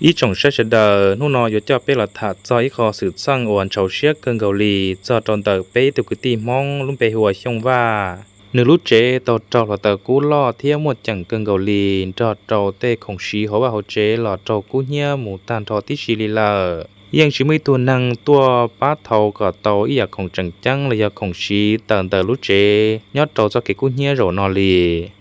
Ib tsoom saib sawv daws, hnub no yuav coj peb los tham txog ib qho xwm txheej uas ntshau siab kawg nkaus li txog rau ntawm peb ib tug kwv tij Hmoob lub npe hu ua Xyooj Vaj. Nws lub tsev tau raug hluav taws kub loj thiab muaj ceem kawg nkaus li, nrog rau tej khoom siv hauv vaj hauv tsev los raug kub hnyiab mus tag nrho tib si li lawm. Yeej tsis muaj ib tug neeg tuaj pab thaum kom tau ib yam khoom tseem ceeb los yog khoom siv tawm ntawm lub tsev nyob rau txoj kev kub hnyiab zaum no li.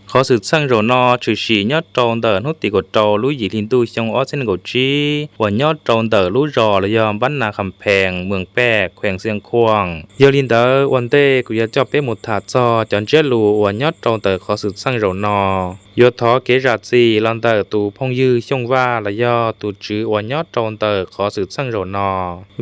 Qhov xwm txheej zaum no tshwm sim nyob rau ntawm hnub tim kaum rau lub yim hli ntuj xyoo ob txhiab nees nkaum tsib uas nyob rau ntawm lub zos los yog Npab Nas Kham Phees, Mws Pej, Khuees Xias Khuam. Yog li ntawd ua ntej kuv yuav coj peb mus tham txog cov ntsiab lus uas nyob rau ntawm qhov xwm txheej zaum no. Yuav thov kev zam txim los ntawm tus phooj ywg Xyooj Vaj los yog tus tswv uas nyob rau ntawm qhov xwm txheej zaum no,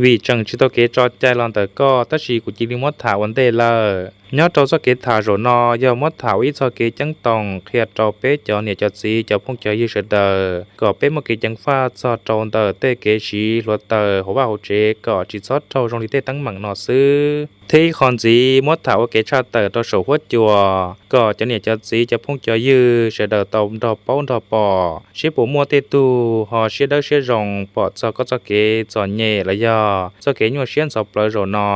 vim tseem tsis tau kev tso cai los ntawm koj, tab sis kuv cia li muab tham ua ntej lawm. Nyob rau txoj kev tham zaum no yog muab tham ua ib txoj kev ceeb toom qhia rau peb cov niam cov txiv cov phooj cov ywg sawv daws kom peb muaj kev ceev faj txog rau ntawm tej kev siv hluav taws hauv vaj hauv tsev kom tsis txhob raug zoo li tej teeb meem no xwb. Thiab ib qho ntxiv muab tham ua kev tshaj tawm rau saum huab cua kom cov niam cov txiv cov phooj cov ywg sawv daws tau nrog paub nrog pom seb puas muaj tej tug ho siab dawb siab zoo pom txog koj txoj kev txom nyem los yog txoj kev nyuaj siab ntxhov plawv zaum no,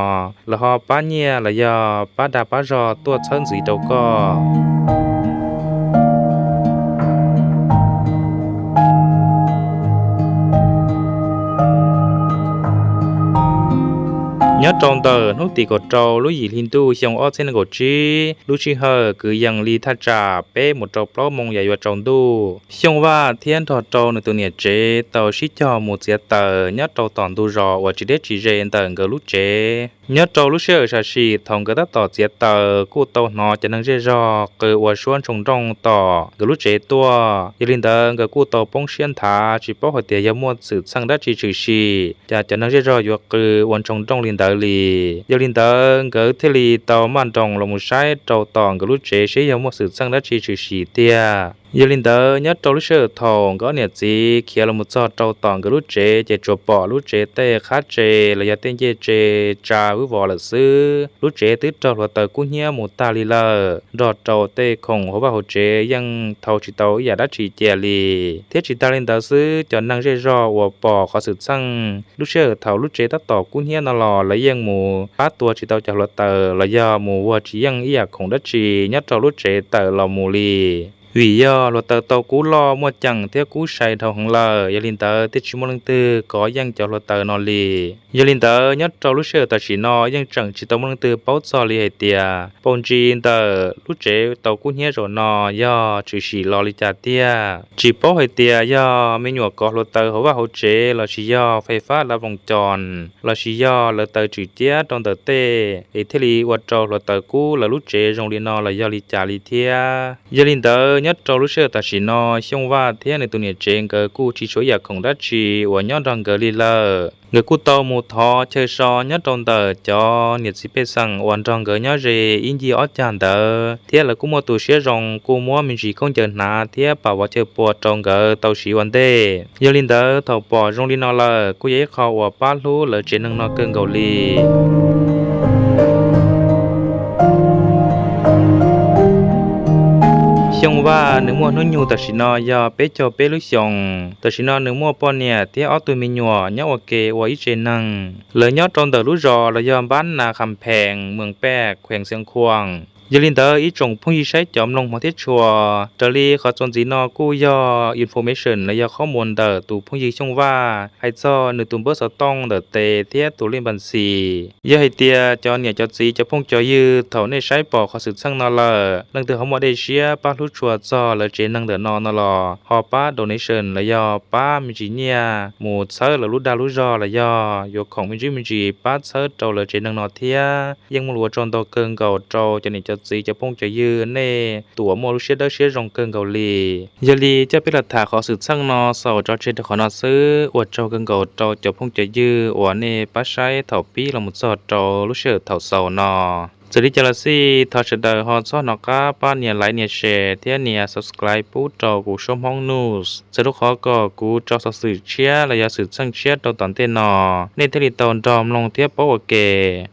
los ho pab nyiaj los yog pab dag pab zog tuaj txhawb ntxiv rau koj. Nyob rau ntawm hnub tim kaum rau lub yim hli ntuj xyoo ob txhiab nees nkaum tsib, lub sij hawm kwv yees li thaj tsam peb mus rau plaub moo yam yuav tsaus ntuj, Xyooj Vaj thiab nrog rau nws tus niam tsev tau sib cog mus txiav taws nyob rau tom ntug zos uas tsis deb tsis ze ntawm nkawd lub tsev. Nyob rau lub sij hawm sam sim thaum nkawd tab tom txiav taws kuj tau hnov cov neeg zej zog qw ua suab ntshoo nrooj tom nkawd lub tsev tuaj. Yog li ntawd nkawd kuj tau poob siab nthav tsis paub hais tias yog muaj xwm txheej dab tsi tshwm sim cas cov neeg zej zog yuav qw ua ntshoo nrooj li ntawd li. Yog li ntawd nkawd thiaj li tau maj nroos los mus saib rau tom nkawd lub tsev seb yog muaj xwm txheej dab tsi tshwm sim tiag. Yog li ntawd nyob rau lub sij hawm thaum nkawd ob niam txiv khiav los mus txog rau tom nkawd lub tsev ces tsuas pom lub tsev tej qhab tse los yog tej ncej tse tsa vwb vos lawm xwb. Lub tsev twb raug hluav taws kub hnyiab mus tag li lawm, nrog rau tej khoom hauv vaj hauv tsev yeej thau tsis tau ib yam dab tsi cia li. Thiab tsis tas li ntawd xwb, cov neeg zej zog uas pom qhov xwm txheej lub sij hawm thaum lub tsev tab tom kub hnyiab no los lawv yeej mus pab tua tsis tau cov hluav taws los yog mus vuag tsis yeej ib yam khoom dab tsi nyob rau lub tsev tawm los mus li. Vim yog hluav taws tau kub loj muaj ceem thiab kub sai dhau heev lawm, yog li ntawd thiaj tsis muaj leej twg kov yeej cov hluav taws no li. Yog li ntawd nyob rau lub sij hawm tam sim no yeej tseem tsis tau muaj leej twg paub txog li hais tias paus ntsis ntawm lub tsev tau kub hnyiab zaum no yog tshwm sim los li cas tiag. Tsis paub hais tias yog me nyuam kov hluav taws hauv vaj hauv tsev lossis yog fais fab lav voos cos lossis yog lawv taws tswm ciab rau ntawm tej es thiaj li ua rau hluav taws kub lawv lub tsev zoo li no los yog li cas li thiab. Yog li ntawd nyob rau lub sij hawm tam sim no Xyooj Vaj thiab nws tus niam tsev nkawd kuj tsis tshuav ib yam khoom dab tsi uas nyob nrog nkawd li lawm. Nkawd kuj tau mus thov chaw so nyob rau ntawm cov niam txiv pej xeem uas nrog nkawd nyob ze ib ncig ob cag ntawd, thiab lawv kuj muaj tus siab zoo kuj muab me ntsis khaub ncaws hnav thiab pam vov chaw pua rau nkawd tau siv ua ntej. Yog li ntawd thaum pom zoo li no lawm kuj yog ib qho uas pab hlub lawv tsev neeg no kawg nkaus li. Xyooj Vaj nws muaj hnub nyoog tam sim no yog peb caug peb lub xyoos. Tam sim no nws muaj poj niam thiab ob tug me nyuam nyob ua ke ua ib tsev neeg. Lawv nyob rau ntawm lub zos los yog Npab Nas Kham Phees, Mws Pej, Khuees Xias Khuam. Yog li ntawd ib tsoom phooj ywg saib cov mloog hmov thiab tshua, raws li qhov txuas ntxiv no kuj yog information los yog qhov muag ntawm tus phooj ywg Xyooj Vaj hais txog nws tus npawb xov tooj ntawm tes thiab tus lej npas xis. Yog hais tias cov niam cov txiv cov phooj cov ywg thaum nej saib pom qhov xwm txheej no lawm, leej twg ho muaj dej siab pab hlub tshua txog lawv tsev neeg ntawm no no los ho pab donation los yog pab me ntsis nyiaj mus txhawb lawv lub dag lub zog los yog yuav khoom me ntsis me ntsis pab txhawb rau lawv tsev neeg no thiab. Yeej muaj lus ua tsaug ntau kawg nkaus rau cov niam cov txiv cov phooj cov ywg nej tus uas muaj lub siab dawb siab zoo kawg nkaus li. Yog li coj peb los tham qhov xwm txheej no xaus tso tseg rau qhov no xwb. Ua tsaug kawg nkaus rau cov phooj cov ywg uas nej pab saib thaum pib los mus txog rau lub sij hawm thaum xaus no. Txawm li cas los xij thov sawv daws ho txhob hnov qab pab nias like nias share thiab nias subscribe pub rau kuv Suab Hmoob News. Txawm rau qhov kom kuv tso xov xwm tshiab los yog xwm txheej tshiab rau tom ntej no nej thiaj li tau nrog mloog thiab paub ua ke.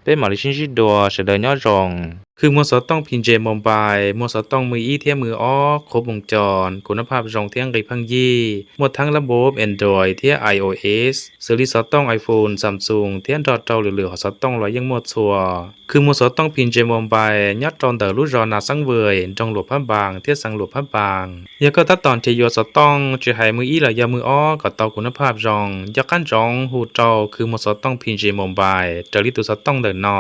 Peb mam li sib ntsib dua, sawv daws nyob zoo. Khw muag xov tooj P N G Mobile muag xov tooj mws ib thiab mws ob qhuav moos cos, kuv nab phaj zoo thiab nqi pheej yig, muaj theeb lab npob Android thiab I O S xws li xov tooj iPhone, Samsung thiab nrog rau lwm lwm hom xov tooj los yeej muaj txhua. Khw muag xov tooj P N G Mobile nyob rau ntawm lub zos Nas Xeeb Vwm, nroog Luam Phab Npaas thiab xeev Luam Phab Npaas. Yog koj tab tom nrhiav yuav xov tooj tsis hais mws ib los yog mws ob kom tau kuv nab phaj zoo, nco qab ntsoov hu rau khw muag xov tooj P N G Mobile raws li tus xov tooj ntawm no.